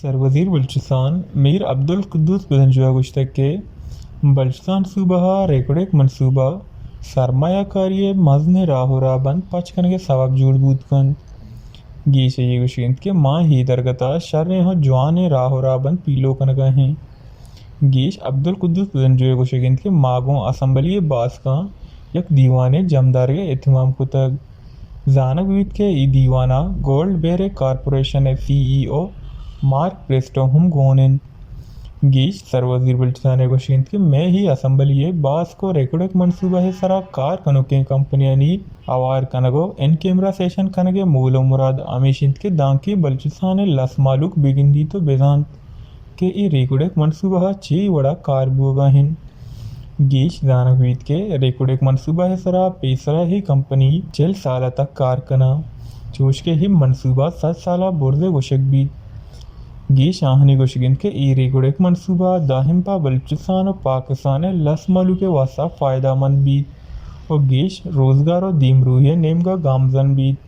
سروزیر بلوچستان میر عبدالقدوس بزنجو ءَ گوشتگ کہ بلوچستان صوبہ ءَ ریکوڈک منصوبہ سرمایہ کاری ءِ مزنیں راہ ءُ راہ بند پچ کنگ ءِ سوب جوڑ بوت کنت۔ گیش ءَ اے گوشگ اِنت کہ ما اے درگت ءَ شریں ءُ جوانیں راہ ءُ راہ بند پیلو کنگ ءَ ایں۔ گیش عبدالقدوس بزنجو ءِ گوشگ اِنت کہ ما گوں اسمبلی ءِ باسکاں یک دیوانے جمدارگ ءِ اہتمام کتگ۔ زانگ بیت کہ اے دیوان ءَ گولڈ بیرے کارپوریشن ءِ سی ای او مارک پریسٹو ہم گون اِنت۔ گیش سروزیر بلوچستان ءِ گوشگ اِنت کہ مئے اے اسمبلی ءِ باسک ءُ ریکوڈک منصوبہ ءِ سرا کار کنوکیں کمپنیانی ہوار کنگ ءُ ان کیمرہ سیشن کنگ ءِ مول ءُ مراد ہمیش اِنت کہ دانکہ بلوچستان ءِ لس مہلوک بگندیت ءُ بزانت کہ اے ریکوڈک منصوبہ ءَ چے وڑا کار بوگ ءَ اِنت۔ گیش زانگ بیت کہ ریکوڈک منصوبہ ءِ سرا پیسرا اے کمپنی چل سال ءَ تک کار کناں، چوش کہ اے منصوبہ سد سال ءَ برز ءَ گوشگ بیت۔ گیش آہانی گوشگ اِنت کہ اے ریکوڈک منصوبہ دائم پہ بلوچستان ءُ پاکستان ءِ لس مہلوک ءِ واستہ فائدہ مند بیت ءُ گیش روزگار ءُ دیمروئی ءِ نیمگ ءَ گامزن بیت۔